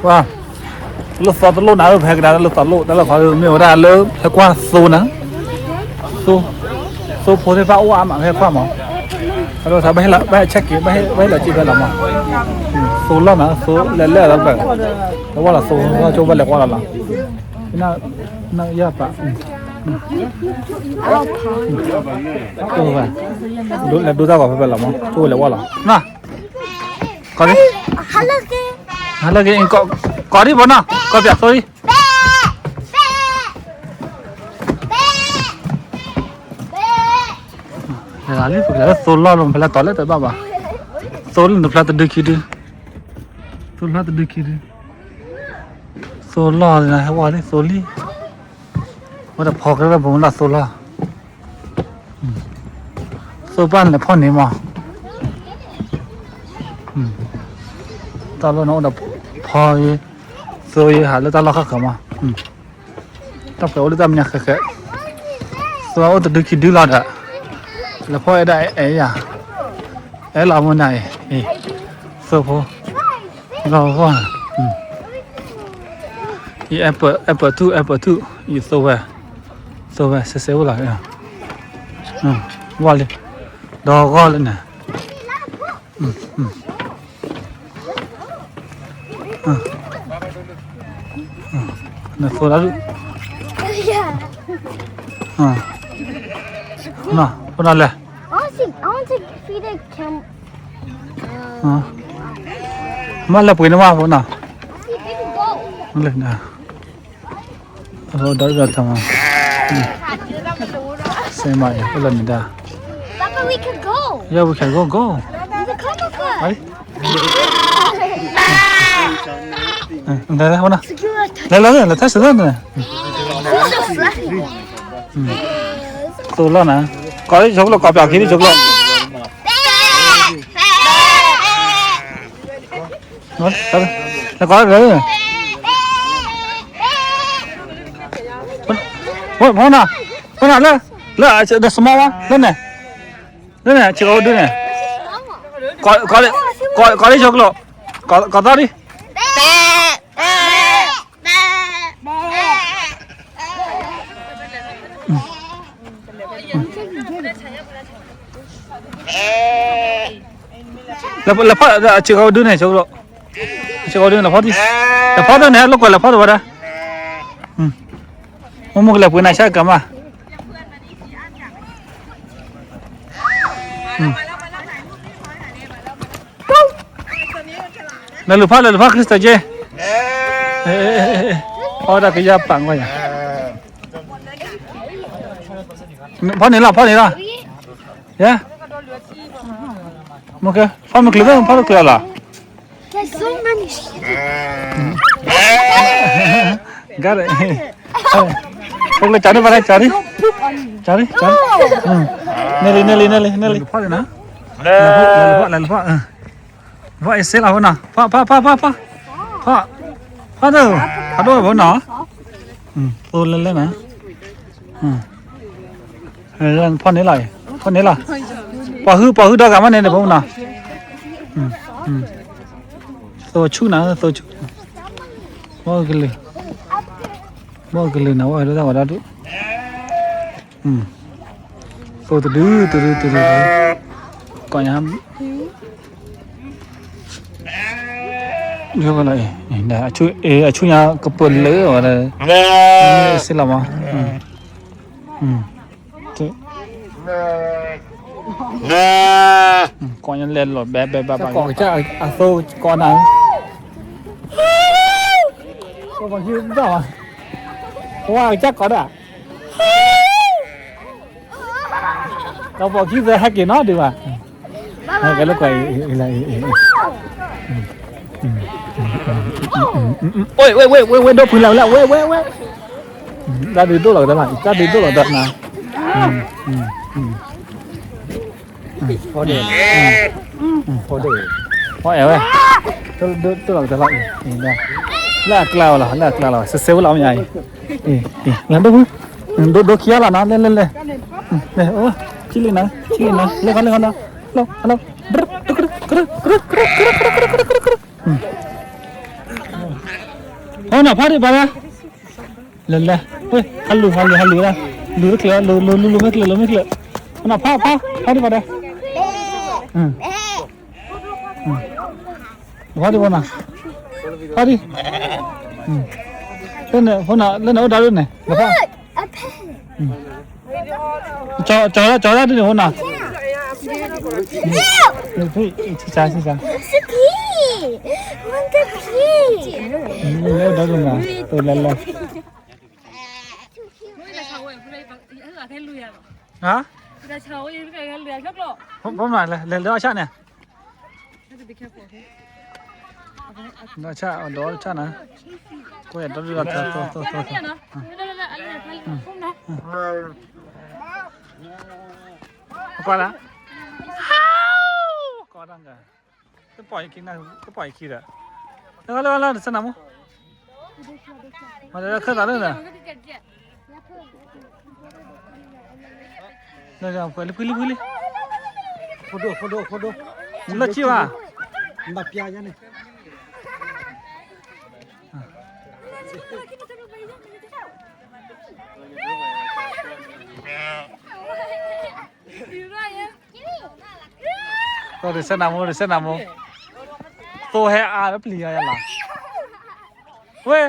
ဝါ, လၢသီတလိၣ်နၤလၢဖဲကဒါလၢသီလိၣ် တၢ်လၢခီမ့ၢ်ဝဲဒၣ်လၢဖဲကွၢ်သိနၤ, သိ, သိဖိသ့ၣ်တဖၣ်အိၣ်အါမးဖဲကွၢ်မး, အဒိ ဘၣ်ဟဲလီၤဆဲးက့ၤ ဘၣ်ဟဲလီၤစံးဖဲလီၤမး, သိလီၢ်နၤ သိလဲၤလဲၤလီၤဘၣ်, လၢဝဲလီၤသိ ကၠိဘၣ်လဲၤကွၢ်လီၤလီၤ, နယၢ်ပာ်, လဲၤဒိတၢ်ဂီၤဖဲဖဲလီၤမး ကၠိလဲၤဝဲလီၤ, န ကီးလံ, ဟါလၢက့ၤ, ကီးဒံးဘီနီၤ ကီးပၠးသိလံ, လၢပကလဲၤလၢသိလီၢ်လီၤ ဖဲလၢတီၤလၢတဘၣ်ဘၣ်, သိလံနဖျါတဒုခံဒု, သိဖျါတဒုခံဒု, သိလီၢ်လံနဟဲဝဲလံသိလံ, ဝဲတဖီကရၢဘိးမုၢ်လၢသိလီၢ်, သိပၢ်လဲၤဖီၣ်န့ၣ်မး, တၢ်လီၢ်နအိၣ်ဒီးဖီယ့, သိယ့ဟးလၢတၢ်လီၢ်ခါခါမး, တၢ်ပှဲၤအိၣ်လၢတၢ်မဲာ်ညါဃဲးဃဲး, သိအိၣ်တဒုခံဒုလီၤဒီး, လဲၤဖီၣ်အဲၣ်ဒၣ်အဲၣ်ယၤ, အဲၣ်လီၤမုၢ်နၤအံၤ, သိဖိ, လီၤဂီၢ်, ယအဲၣ်ပၢၢ်ထူၣ် အဲၣ်ပၢၢ်ထူၣ် ယသိဝဲ, သိဝဲ စဲစဲအိၣ်လီၤ, ဝါလံ, ဒီးဂီၢ်လၢန့ၣ် နသိလၢ, ဖိနၤလဲၣ်, I want to, I want to feed a cam-, မ့ၢ်လဲၤပှ့ၤန့ၢ်မးဖိနၤ, see, baby goat. မ့ၢ်လဲၤနၤ, ဒီးဒီးတၢ်မး, Papa, we can go. Yeah, we can go, go. Come on. လဲၤလဲၤ လဲၤလဲၤ လဲၤထါစၢၤလၢန့ၣ်, သိလီၢ်နၤ, ကီးလံ ချိကလိာ် ကီးပၠးခံလံ ချိကလိာ်, လဲၤကီးလံ, ဖိနၤ, ဖိနၤလၢ, လၢ the small one လၢန့ၣ်, လၢန့ၣ် ဆံးကဒုန့ၣ်, ကီးလံ ကီးလံ ချိကလိာ်, ကီးသီလံ လဲၤဖီၣ် ဆံးကဒုန့ၣ် ဆိကမိၣ်, ဆံးကဒုန့ၣ် လဲၤဖီၣ်, လဲၤဖီၣ်တန့ၣ် လိာ်ကွဲလဲၤဖီၣ်တဝဲဒၣ်, မ့ၢ်မ့ၢ်ကလဲၤပှ့ၤနၤဆၢကမၣ် လဲၤလူၤဖီၣ် လဲၤလူၤဖီၣ် Crystal က့, ဖီၣ်တၢ်ကယၢ်ပာ်ကွၢ်ယၤ, ဖီၣ်န့ၣ်လီၤ ဖီၣ်န့ၣ်လီၤ, ယဲ, ဖီၣ်မ့ၢ်ချုးသ့ၣ် ဖီၣ်တချုးလီၤ, There's so many sheep. ကါ, ကါဒ်ဘၣ်လဲၣ် ကါဒ်, ကါဒ်, ကါဒ်, နဲလံ နဲလံ နဲလံ နဲလံ, ဖီၣ်န့ၣ်နၤ, လဲၤလူၤဖီၣ် လဲၤလူၤဖီၣ် လဲၤလူၤဖီၣ်, ဖီၣ်အ့စ့လီၤ ဖီၣ်နၤ, ဖီၣ် ဖီၣ် ဖီၣ် ဖီၣ်, ဖီၣ်, ဖီၣ်တ, ဖီၣ်ဒိၣ် ဖီၣ်နၤ, သိလဲၤလဲၤနၤ, ဖီၣ်န့ၣ်လီၤ, ဖီၣ်န့ၣ်လီၤ, ပှၤဟု ပှၤဟုဒီဂၤမးန့ၣ် ဖိမုၣ်နီၤ, သိဆူၣ်နၤ သိဆူၣ်, ဘီကလုာ်, ဘီကလုာ်နၤ ဝဲလၢတၢ်ဝဲဒၣ်ဒိၣ်, သိတဒု တဒု တဒု, ကီၢ်ညါ အဆူၣ်ညါကပၢၢ်လၢဝဲဒၣ်, စ့လီၤမး, ကီၢ်ညါလဲၤလီၤဘဲဘဲဘဲဘဲ, ကီၢ်ကစၢ်အသိကီၢ်နၤ, ကီၢ်ပှၤခံဘၣ်, ဝါကစၢ်ကီၢ်ဒၣ်, ကီၢ်ပှၤခံသၢဟဲက့ၤနီၤဒုးဘၣ်, ဟဲက့ၤလၢကွၢ်အံၤ, ဝဲ ဝဲ ဝဲ ဝဲ ဒိၣ်ဖုလၢ်လၢ် ဝဲ ဝဲ ဝဲ, တၢ်ဒုးဒိၣ်လီၤကဒီးလီၤ, တၢ်ဒုးဒိၣ်လီၤကဒီးနၤ, ဖီဒ့ၣ်, ဖီဒ့ၣ်, ဖီအဲၣ်ဝဲ, ဒိၣ်လီၤကဒီးလီၤ, လၢအကျါဝဲလီၤ, လၢအကျါလီၤ, စဲစဲဝဲလီၤမ့ၢ်အံၤ, လၢဒိၣ်ဖု, ဒိၣ်ဒိၣ်ခံဂၤလီၤနၤ, လဲၤလဲၤလဲၤ, လဲၤ, အိၣ်, ထံၣ်လံနၤ, ထံၣ်လံနၤ, လဲၤခီလဲၤခီနၤ, လီၤ, လီၤ, အ ဖီနၤဖီဒံးဘၣ်ဒၣ်, လဲၤလဲၤ, ဟဲလူၤ ဟဲလူၤ ဟဲလူၤဒၣ်, လူၤတချုး လူၤ လူၤ လူၤ လူၤမ့ၢ်ချုး လူၤမ့ၢ်ချုး, ဖီနၤဖီ ဖီ ဖီဒံးဘၣ်ဒၣ်, ဖီဒံးဖီနၤ, ဖီဒံး, လၢန့ၣ် ဖီနၤ လၢန့ၣ်အိၣ်ဒီဒူၣ်န့ၣ် လၢဖီ ကၠီၤ ကၠီၤဒၣ် ကၠီၤဒၣ်ဒ်န့ၣ် ဟိနၤ, ဆံဆါ ဆံဆါ, လၢဒီဒူၣ်နၤ တိၤလဲၤလဲၤ, ဟါ, ဖီမၤလဲၤ လဲၤလၢအီၣ်ဆၣ်န့ၣ် ဒီးဆၣ် ဒီးဆၣ်နၤ, ကွဲဒီဒူၣ်ဒီး သိ သိ သိ သိ ကွၢ်လၢ, ကွၢ်တၢ်က, တပီၢ်ယခံနၤ တပီၢ်ယခံဒီး, လၢလၢလၢ တဆၢနၤမူ, မၤလၢခၢၣ်သးလၢနၤ, လၢလၢ ဖှဲလံ ဖှဲလံ ဖှဲလံ, ဖိဒိၣ် ဖိဒိၣ် ဖိဒိၣ်, မူလၢဆံဘၣ်, ဘၣ်ပျါယါန့ၣ် တဆၢနၤမူ တဆၢနၤမူ, သိဟဲအါလၢပျံၤယါယါလီၤ, ဝဲ,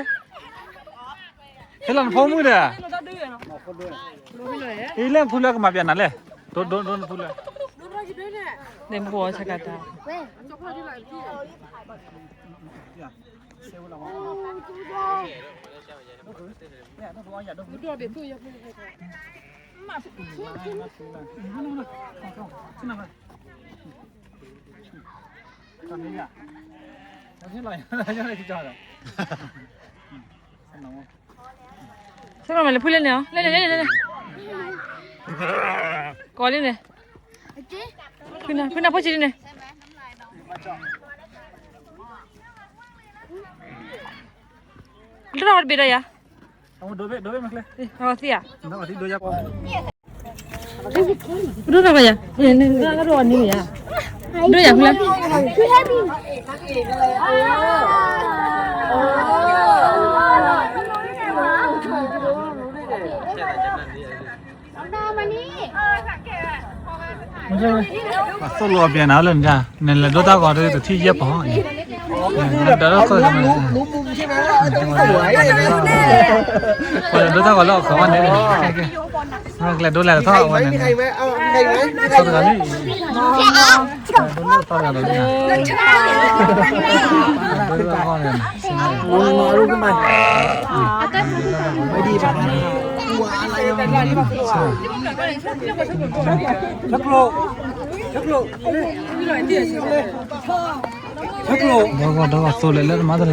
ဟဲလီၤနဖိမုၣ်ဒီး, အံၤလၢနဖုလၢကမၤပျဲနၤလဲၣ်, ဒိ ဒိ ဒိနဖုလၢ, ဆိကမိၣ်မ့ၢ်လၢဖုလဲၣ်န့ၣ်, လဲၣ်န့ၣ် လဲၣ်န့ၣ် လဲၣ်န့ၣ်, ကိးလံန့ၣ်, ဖုနၤ ဖုနၤဖိဆံးလံန့ၣ်, လၢတၢ်တဘ့ၣ်ဒီးယၤ, သံဧါ, ဒိၣ်တၢ်ကယၤ, ဒိၣ်ယၤဖုလဲၣ်, သိၣ်လိပျဲနၤလၢနၤ, နလဲၤဒိၣ်တၢ်ဂီၤတထံၣ်ယဲၢ်ပီၤ, ဒီးသိၣ်လိ, ပှၤလဲၤဒိၣ်တၢ်ဂီၤလၢအီၣ်ခိးဝဲန့ၣ်, ကလဲၤဒိၣ်လဲၤထီၣ်ဝဲန့ၣ်, ထီၣ်တဂၤလံ, ဒိၣ်လၢထီၣ်တဂၤလံ, ဒိၣ်လၢအီၣ်န့ၣ်, ဒီးဂီၤဒီးဂီၤသိၣ်လဲၤလၢတမၤတဂၤလီၤ, သိၣ်လဲၤလၢ သ့ၣ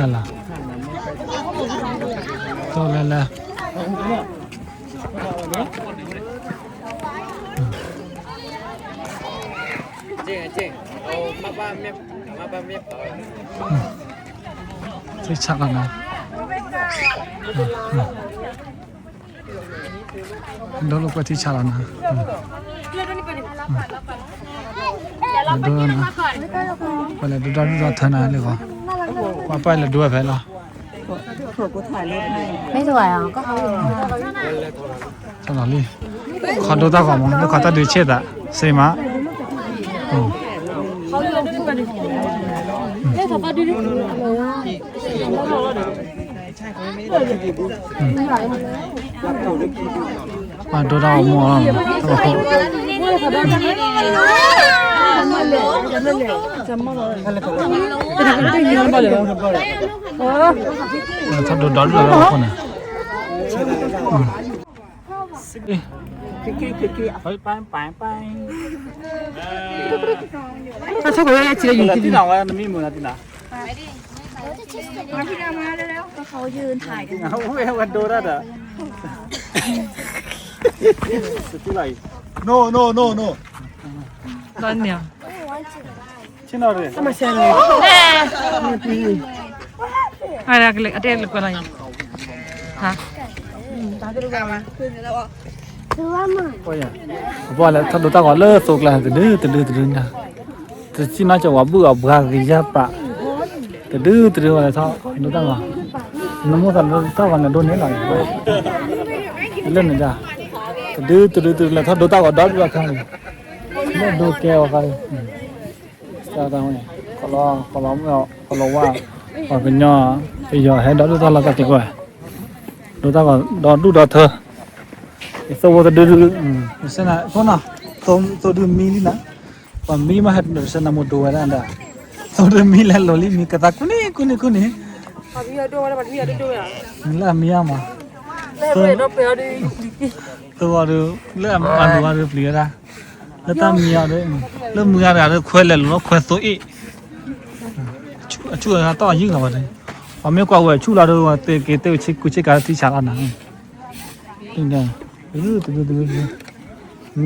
်ဆးလီၤနၤ, ဒိၣ်လိာ်ကွဲထံဆးလီၤနၤ, ဒိၣ်လီၤနၤ, ပှၤလဲၤဒိၣ်တၢ်ဒိၣ်တၢ်ထၢနၤလၢဂီၤ, ပှၤပၢ်လဲၤဒိၣ်ဝဲဖဲလီၤ. မ့ၢ်တဝဲ, လီၤလံ, ခီဒိၣ်တၢ်ဂီၤမး လၢခီတၢ်ဒုးဆ့ၣ်သး စ့မး, ပှၤဒိၣ်တၢ်ဂီၤမး, တၢ်ဂီၤဖိ, ထီၣ်ဒိၣ်ဒီးဒိၣ်လီၤလၢအဃိန့ၣ်, အဆိကတၢၢ်ဝဲ တံၢ်နၤဝဲ နမံမုာ်နၤတံၢ်နၤ, ဝဲဝဲဒိၣ်တၢ်ဒီး, တံၢ်လီၤအံၤ, ဒီးန့ၣ် ဆ့ၣ်နီၤရ့ၣ်, အတဲလၢကွဲလီၤ, ဟါ, အပှၤလဲၤထီၣ်ဒိၣ်တၢ်ဂီၤလၢသိကျါ တဒု တဒု တဒုနၤ, တဆံနီၢ်ကီးဝဲဘုၣ်အီၤဘှါဂ့ၤယၢ်ပာ်, တဒုတဒုဝဲလဲၤထီၣ်ဒိတၢ်ဂီၤ, နမိၣ်သးဒိတၢ်ဂီၤန့ၣ်ဒိၣ်န့ၢ်လီၤ, လၢန့ၣ်ဒၣ်, တဒုတဒုတဒုလဲၤထီၣ်ဒိတၢ်ဂီၤဒီဒူၣ်အခါန့ၣ်, လၢဒိကဲအီၤခါ, တၢ်ဝဲ, ကလီၤ, ကလီၤဝါ, ပှၤကညီ, ပယီၤဟဲဒီဒူၣ်တၢ်လီၢ်တၢ်ကျဲဝဲ, ဒိတၢ်ဂီၤဒီဒူၣ်ဒီထၢ, ယသိဖိတဒုဒု, အဃိနီၤ, သိဒုမံလံနၤ, ပှၤမံမးဟဲတနၢၤတဆၢနမိၢ်ဒိဝဲဒၣ်ဒီး, သိဒုမံလဲၤလိၤလံမံကသးကူန့ၣ်ကူန့ၣ်ကူန့ၣ်, လၢအမံအါမး, သိအီၤဒုး, လၢအမၤဒိဝဲဒုးပျံၤဝဲဒၣ်, လၢတၢ်မံအီၤဒုး, လၢမုၢ်ဂၤတဂၤဒုးခွဲးလဲၤလိၤလီၤခွဲးသိအ့ၣ်, အဆူၣ်အတၢ်အီၣ်ယုၢ်လီၤဝဲဒၣ်, ပှၤမ့ၢ်ကွၢ်ဝဲဆူၣ်လီၤဒုး ဝဲသ့က့ၤတဲဝဲဆ့ကူဆ့ကၤလၢထံဆးလီၤနၤ, တဒုတဒုတဒု,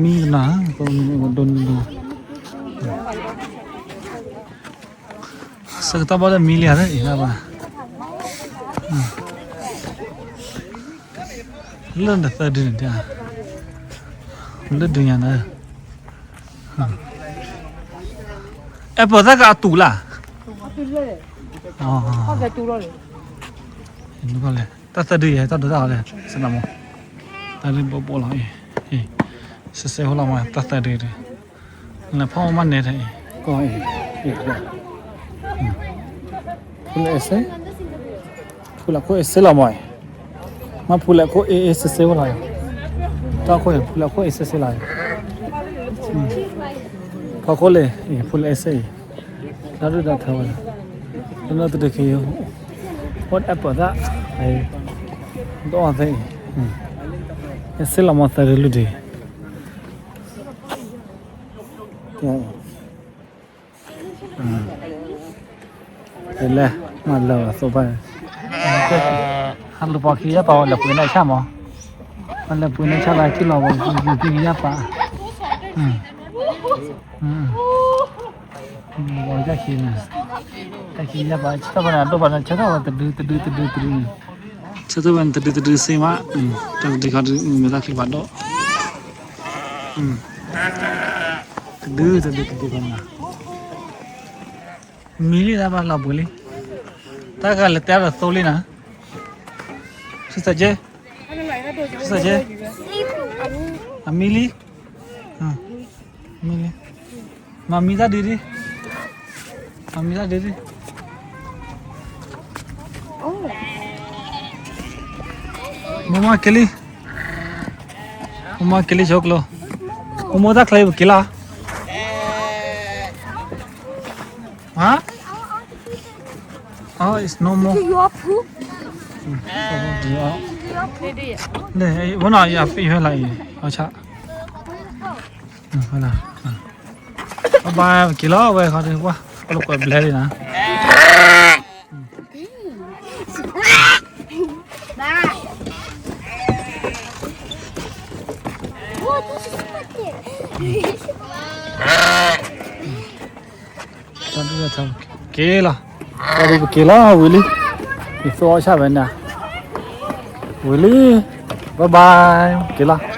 မံကနၤ, ဒိၣ်န့ၢ်ဒိၣ်, ဆၢကတီၢ်ဘၣ်ဒီးမံလံဧါ, လၢနသၢဒုန့ၣ်, လၢဒုညါန့ၣ်, အဲၣ်ပၢၢ်သၣ်ကအတူးလၢ်, တၢ်သၢဒုယဲ တၢ်ဒိတၢ်ဂီၤလဲၣ် စနမီ, တၢ်ဒုဘိးဘိးလီၤ, စဲစဲဖိလီၤမး တၢ်သၢဒု, နဖီၣ်မးနဲထဲအံၤ, ကီၢ်အံၤ, ဖူလၢအဲစဲ, ဖူလၢခိၣ်အဲစဲလီၤမး, မ့ၢ်ဖူလၢခိၣ်အဲစဲစဲဖိလီၤ, တၢ်ခိၣ်အံၤ ဖူလၢခိၣ်အဲစဲစဲလီၤ, ဖီခိၣ်လဲၣ်, ဖူလၢအဲစဲအံၤ, တၢ်ဒုၣ်တၢ်ထၢဝဲ, လၢတဒုခံ, အိၣ်အဲၣ်ပၢၢ်သၣ်, ဒိၣ်အီၣ်သ့အံၤ, အဲစဲလီၤမးသၢဒုလွံၢ်ဒု လဲၤမၤလၢာ်သိးဘၣ်, ဟးလူၤပှၤခံယၢ်ပာ်ဝဲလဲၤပှ့ၤန့ၢ်ဆၣ်မး, ပှၤလဲၤပှ့ၤန့ၢ်ဆၣ်လၢခံလီၤဝဲ, ပှၤခံယၢ်ပာ်, ပှၤခံန့ၣ်, တၢ်ခံယၢ်ပာ် ဆၢထၢၣ်ဝဲန့ၣ် ဒိၣ်ပာ်န့ၣ် ဆၢထၢၣ်ဝဲတဒုတဒုတဒုတဒုန့ၣ်, ဆၢထၢၣ်ဝဲန့ၣ်တဒုတဒုစ့မး, တၢ်တဒုခီဒု မ့ၢ်တၢ်ချံဘၣ်ဒိၣ်, တဒုတဒုတဒုခီန့ၣ် မံလံတၢ်ဘၣ်လီၤပှ့ၤလံ, တၢ်ဂၤလဲၤတဲအီၤဒီးသိလံနၤ, ဆူစဲးကဲ, ဆူစဲးကဲ, အမံလံ, မံလံ, မၤမံတၢ်ဒုဒံ, မၤမံတၢ်ဒုဒံ, မိၢ်မၢ်က့ၤလံ, မိၢ်မၢ်က့ၤလံဆိကျိ, မိၢ်မၢ်တၢ်ချၢအံၤပက့ၤလီၤ ဟါ, အ it's no more, န့ၣ် ဝဲနီၤ ယဖဲလီၤအံၤ အဆၣ်, ဘၣ်ဘၣ် ပက့ၤလီၤဝဲခီဒုး ပှၤ ပလီၤကွဲးဘျဲလံနၤ တၢ်ဒုးထီၣ်က့ၤလီၤ, တၢ်ဒုးပက့ၤလီၤ ဝံၤလံ, ယသိအီၣ်ဆၣ်ဝဲန့ၣ်, ဝံၤလံ, bye bye, က့ၤလီၤ.